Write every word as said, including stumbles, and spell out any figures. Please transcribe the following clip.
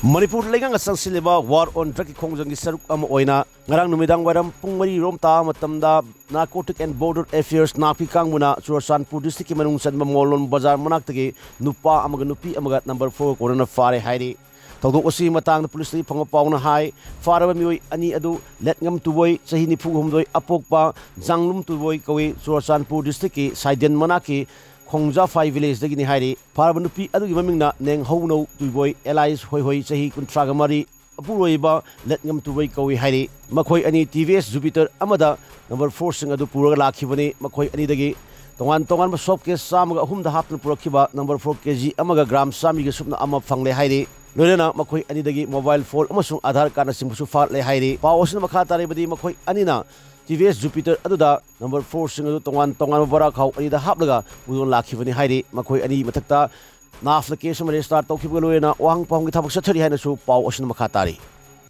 ꯃꯅꯤꯄꯨꯔ ꯂꯩꯉꯥꯛꯅ ꯆꯪꯁꯤꯜꯂꯤꯕ War on Drugꯀꯤ ꯈꯣꯡꯖꯪꯒꯤ ꯁꯔꯨꯛ ꯑꯃ ꯑꯣꯏꯅ ꯉꯔꯥꯡ ꯅꯨꯃꯤꯗꯥꯡ ꯋꯥꯏꯔꯝ ꯄꯨꯡ ꯃꯔꯤ ꯔꯣꯝ ꯇꯥꯕ ꯃꯇꯝꯗ Narcotic and Border Affairs ꯅꯥꯛꯄꯤ ꯀꯥꯡꯕꯨꯅ ꯆꯨꯔꯆꯥꯟꯄꯨꯔ districtꯀꯤ ꯃꯅꯨꯡ ꯆꯟꯕ ꯃꯣꯜꯂꯣꯟ ꯕꯖꯥꯔ ꯃꯅꯥꯛꯇꯒꯤ ꯅꯨꯄꯥ ꯑꯃꯒ ꯅꯨꯄꯤ ꯑꯃꯒ number four ꯀꯣꯟꯅꯅ ꯐꯥꯔꯦ ꯍꯥꯏꯔꯤ꯫ ꯊꯧꯗꯣꯛ ꯑꯁꯤꯒꯤ ꯃꯇꯥꯡꯗ ꯄꯨꯂꯤꯁꯇꯒꯤ ꯐꯪꯕ ꯄꯥꯎꯅ ꯍꯥꯏ, ꯐꯥꯔꯕ ꯃꯤꯑꯣꯏ ꯑꯅꯤ ꯑꯗꯨ ꯂꯦꯠꯉꯝ ꯇꯨꯕꯣꯏ, ꯆꯍꯤ ꯅꯤꯐꯨ ꯍꯨꯝꯗꯣꯏ ꯑꯄꯣꯛꯄ ꯖꯥꯡꯂꯨꯝ ꯇꯨꯕꯣꯏ ꯀꯧꯏ, ꯆꯨꯔꯆꯥꯟꯄꯨꯔ districtꯀꯤ ꯁꯥꯏꯗꯦꯟ ꯃꯅꯥꯛꯀꯤ ꯈꯣꯡꯖꯥꯐꯥꯏ villageꯗꯒꯤꯅꯤ ꯍꯥꯏꯔꯤ꯫ ꯐꯥꯔꯕ ꯅꯨꯄꯤ ꯑꯗꯨꯒꯤ ꯃꯃꯤꯡꯅ ꯅꯦꯡꯍꯧꯅꯧ ꯇꯨꯏꯕꯣꯏ alias ꯍꯣꯏꯍꯣꯏ, ꯆꯍꯤ ꯀꯨꯟꯊ꯭ꯔꯥꯒ ꯃꯔꯤ, ꯑꯄꯨꯔꯣꯏꯕ ꯂꯦꯠꯉꯝ ꯇꯨꯕꯣꯏ ꯀꯧꯏ ꯍꯥꯏꯔꯤ꯫ ꯃꯈꯣꯏ ꯑꯅꯤ TVS Jupiter ꯑꯃꯗ number fourꯁꯤꯡ ꯑꯗꯨ ꯄꯨꯔꯒ ꯂꯥꯛꯈꯤꯕꯅꯤ꯫ ꯃꯈꯣꯏ ꯑꯅꯤꯗꯒꯤ ꯇꯣꯉꯥꯟ ꯇꯣꯉꯥꯟꯕ soft cash ꯆꯥꯝꯃꯒ ꯑꯍꯨꯝꯗ ꯍꯥꯞꯇꯨꯅ ꯄꯨꯔꯛꯈꯤꯕ number four KG ꯑꯃꯒ gram ꯆꯥꯝꯃꯔꯤꯒ ꯁꯨꯞꯅ ꯑꯃ ꯐꯪꯂꯦ ꯍꯥꯏꯔꯤ꯫ ꯂꯣꯏꯅꯅ ꯃꯈꯣꯏ ꯑꯅꯤꯗꯒꯤ mobile phone ꯑꯃꯁꯨꯡ Aadhaar cardꯅꯆꯤꯡꯕꯁꯨ ꯐꯥꯔꯛꯂꯦ ꯍꯥꯏꯔꯤ꯫ ꯄꯥꯎ ꯑꯁꯤꯅ ꯃꯈꯥ ꯇꯥꯔꯤꯕꯗꯤ, ꯃꯈꯣꯏ ꯑꯅꯤꯅ TVS Jupiter ꯑꯗꯨꯗ number fourꯁꯤꯡ ꯑꯗꯨ ꯇꯣꯉꯥꯟ ꯇꯣꯉꯥꯟꯕ ꯕꯣꯔꯥꯈꯥꯎ ꯑꯅꯤꯗ ꯍꯥꯞꯂꯒ ꯄꯨꯗꯨꯅ ꯂꯥꯛꯈꯤꯕꯅꯤ ꯍꯥꯏꯔꯤ꯫ ꯃꯈꯣꯏ ꯑꯅꯤ ꯃꯊꯛꯇ NAFLAꯗ case ꯑꯃ register ꯇꯧꯈꯤꯕꯒ ꯂꯣꯏꯅꯅ ꯋꯥꯍꯪ ꯄꯥꯎꯍꯪꯒꯤ ꯊꯕꯛ ꯆꯠꯊꯔꯤ ꯍꯥꯏꯅꯁꯨ ꯄꯥꯎ ꯑꯁꯤꯅ ꯃꯈꯥ ꯇꯥꯔꯤ꯫